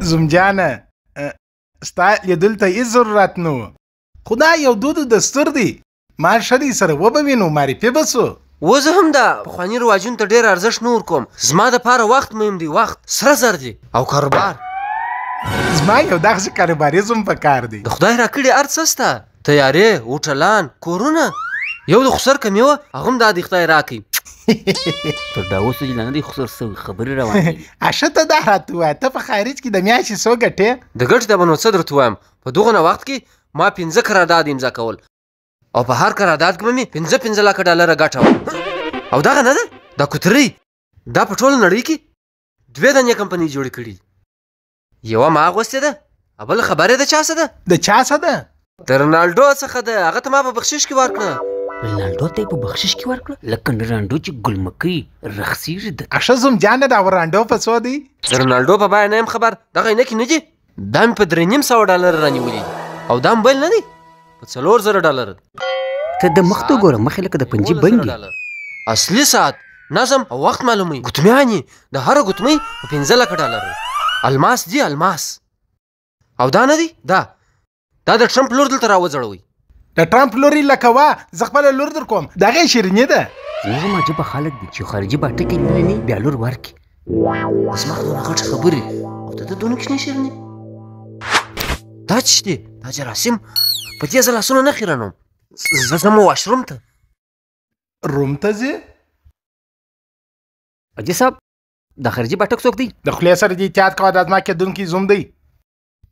زوم جانه، ستا لیدل ته هېڅ ضرورت نه و، خو دا یو دود و دستور دی، ما ښه دی سره وبه وینو، معرفي به سو. و زه هم دا پخواني رواجونو ته ډېر ارزښت نه ورکوم. زما دپاره وخت مهم دی، وخت سره زر دی او کاروبار. زما یو دغسې کاروباري زوم په کار دی. د خدای راکړي هر څه سته، طیارې، هوټلان، کورونه. یو د خسر کمي وه، هغه هم دا دی خدای راکړي. تر دا اوسه چې لا نه دی خسر سوی، خبرې روانې دي. ښه ته دا راته ووایه، ته په خارج کې د میاشتې څو ګټې؟ د ګټې ته به نو څه درته ووایم، په دغه وخت کې ما 5 قرارداد امضا کول او په هر قرارداد کې به مې 5-5 لکه ډالره ګټه وه. او دغه نه ده دا کوترۍ، دا په ټوله نړۍ کې 2 دانې کمپنۍ جوړې کړي، یوه ما اغوستې ده او بله خبرې د چا څه ده؟ د چا څه ده؟ د رونالډو څخه ده، هغه ته ما په بخشش کې ورکړه. رونالډو ته یې په بخشش کې ورکړه؟ لکه رونالډو چې ګلمکۍ رخصېږي ده. ښه زوم جانه، دا رونالډو په څو دی؟ د رونالډو په بیه نه یم خبر، دغه عینکې نه دي، دا مې په 350 ډالره رانیولي دي، او دا موبایل نه دی په 4000 ډالره دی. ته د مخ ته وګوره، مخ یې لکه د پنجې بنګ دی. اصلي ساعت، نظم او وخت معلوموي. ګوتمیانې د هره ګوتمۍ په 5 لکه ډالر دی. الماس دی، الماس. او دا نه دی، دا دا د ټرمپ لور دلته راوځړوئ. د ټرمپ لور یې لکه وه، زه خپله لور در کوم، د هغې شیریني ده. زموږ هم عجبه خلک دي چې خارجي باټکې نه لري بیا لور ورکړي. زما خو دونه غټې خبرې او د ده دونه کوچنۍ شیریني. دا څه دي؟ دا جراثیم. په دې زه لاسونه نه خیرنوم، زه ځم واشروم ته. روم ته ځې؟ حاجي صاحب، د خارجي باټک څوک دی؟ د خولې سره دې احتیاط کوه، دا زما کېدونکی زوم دی.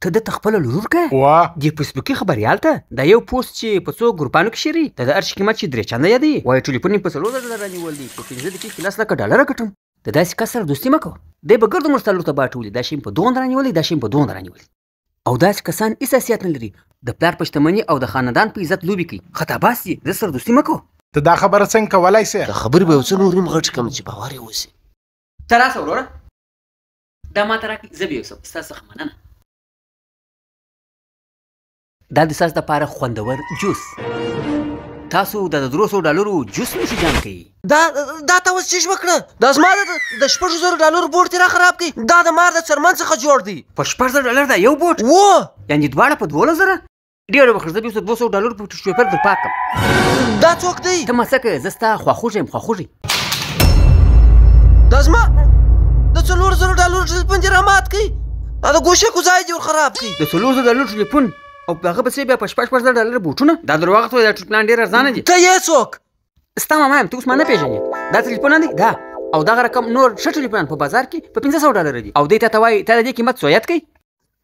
ته ده ته خپله لور ورکړه؟ وه. دې فیسبوکي خبریال ته دا یو پوسټ چې په څو ګروپانو کې شریي، دا د هر شي قیمت چې 3 چنده یادوي، وایي ټلیفون یې په 4000 ډالر رانیول دی، په 5 دقیقې کې 10 لکه ډالره ګټم. د داسې کس سره دوستي مه کوه، دی به ګرد عمر ستا لور ته باټ ولي، دا شی مې په دومره رانیولی، دا شی مې په دومره رانیولی. او داسې کسان هېڅ حیثیت نه لري، د پلار په شتمني او د خاندان په عزت لوبې کوي، خطاباس دي، د سره دوستي مه کوه. ته دا خبره څنګه کولی شې؟ دا خبرې به یو څه نورې هم غټې کړم چې باور یې وشي. ته راسه وروره، دا ما ته راکړي، زه به یې یوسم، ستا څخه مننه. دا د ستاسو دپاره خوندور جوس. تاسو د 300 ډالرو جوس نوشي جان کوي. دا دا تا اوس چیش وکړه؟ دا زما د 6000 ډالرو بوټ دې را خراب کړي، دا د مار د څرمن څخه جوړ دی. په 6000 ډالر دا یو بوټ؟ و. یعنې دواړه په 12000؟ ډېر وبخښه، زه به اوس 200 ډالر په ټیشو پیپر در پاک کړم. دا څوک دی؟ ته ما څه کوې؟ زه ستا خواخوږی یم، خواخوږی. دا زما د 4000 ډالرو ټلیفون دې را مات کړي، دا د ګوشکو ځای دې ور خراب کړي. د 4000 ډالرو ټلیفون او په هغه پسې بیا په 6000 ډالر بوټونه؟ دا درواغ ته وایي، دا ټلیفونان ډېر ارزانه دي. ته یې څوک؟ ستا ماما یم، ته اوس ما نه پېژنې. دا ټلیفون دی دا او دغه رقم نور ښه ټلیفونان په بازار کې په 500 ډالر دي، او دی تا ته وایي تا د دې قیمت څو یاد کړي؟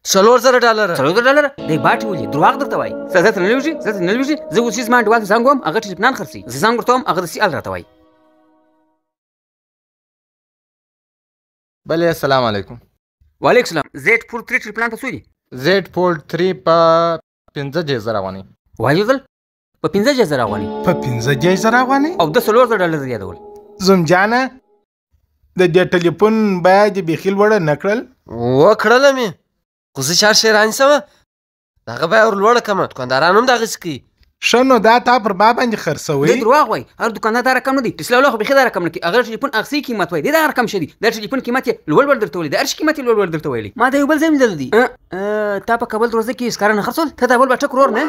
4000 ډالر. 4000 ډالر دی باټې ولي، درواغ درته وایي. زه ترې نه لوېږي، زه ترې نه لوېږي، زه اوس زما انډیوال ته زنګ وهم، هغه ټلیفونان خرڅوي، زه زنګ ورته وهم، هغه د سي ال راته وایي. بلې السلام علیکم. وعلیکم السلام. زیډ فور 3 ټلیفونان په څو دي؟ زیډ فولډ 3 په 5 جیزه رواني. وایي ځل په 5 جیزه رواني. په 5 جیزه رواني؟ او د 4000 ډالر یادول. زوم جانه، د دې ټلیفون بیه دې بیخي لوړه نه کړل؟ وکړله مې، خو زه چې هر شی رانیسم د هغه بیه ور لوړه کړم، دوکانداران هم دغسې کوي. ښه نو دا تا پر ما باندې خرڅوي؟ دی درواغ وایي، هر دوکاندار دا رقم نه دی. ټسلا والا خو بیخي دا رقم نه کوي، هغه ټلیفون اغسي قیمت وایي، دی دا رقم ښه دی، دا ټلیفون قیمت یې لوړ لوړ درته ویلی، د هر شي قیمت یې لوړ لوړ درته ویلی. ما دا یو بل ځای لیدلی دی. تا په کابل دروازه کې سکاره نه خرڅول؟ ته دا بل بټک ورور نه؟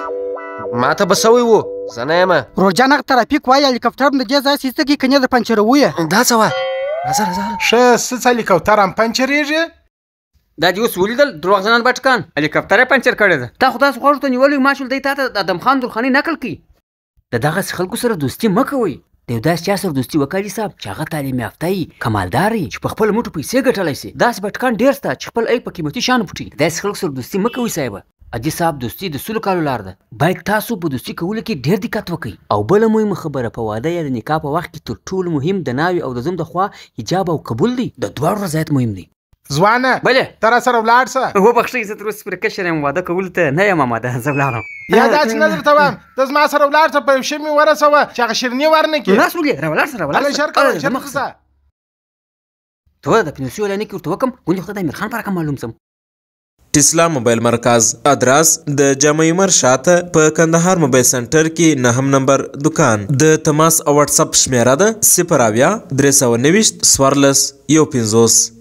ما ته به سوی و، زه نه یم. ورور جان، هغه ترافیک وایي هلیکاپټر هم د دې ځای څخه ایسته کړي، که نه در پنچروو یې. دا څه وایي؟ راځه راځه. ښه څه هلیکاپټر هم پنچرېږي؟ دا دې اوس ولیدل درواغجنان بټکان، هلیکاپټر یې پنچر کړی ده. تا خو داسې غوږو ته نیولی ما شول، دی تا ته د ادم خان درخانۍ نقل کوي. د دغسې خلکو سره دوستي مه کوئ. د یو داسې چا سره دوستي وکړي صاحب چې هغه تعلیم یافته وي، کمالدار وي، چې په خپلو مټو پیسې ګټلی شي. داسې بټکان ډېر شته چې خپل عیب په قیمتي شیانو پټوي. د داسې خلکو سره دوستي مه کوئ صاحبه. حاجي صاحب، دوستي د 100 کالو لار ده، باید تاسو په دوستي کولو کې ډېر دقت وکړئ. او بله مهمه خبره، په واده یا د نکاح په وخت کې تر ټولو مهم د ناوې او د زوم د خوا حجاب او قبول دی. د دواړو رضایت مهم دی. ځوانه، بله. ته راسره ولاړ شه. وبخښئ، زه تر اوسه پورې کشر یم، واده کولو ته نه یم اماده، زه ولاړم. یا داسې نه درته وایم، ته زما سره ولاړ شه، په یو شي مې ورسوه چې هغه شیرني ورنه کړي. راس ولې؟ را ولاړ شه، را ولاړ هله شه. ژر کوه، هله، ژر مخ ځه. ته د پنځوسو ولایتونو کې ورته وکړم، ګوندې خدای د امیر خان په رقم معلوم شم. ټسلا موبایل مرکز ادرس د جامع عمر شاته په کندهار موبایل سنټر کې 9 نمبر دکان. د تماس او واتساپ شمېره ده 070 329 14 51.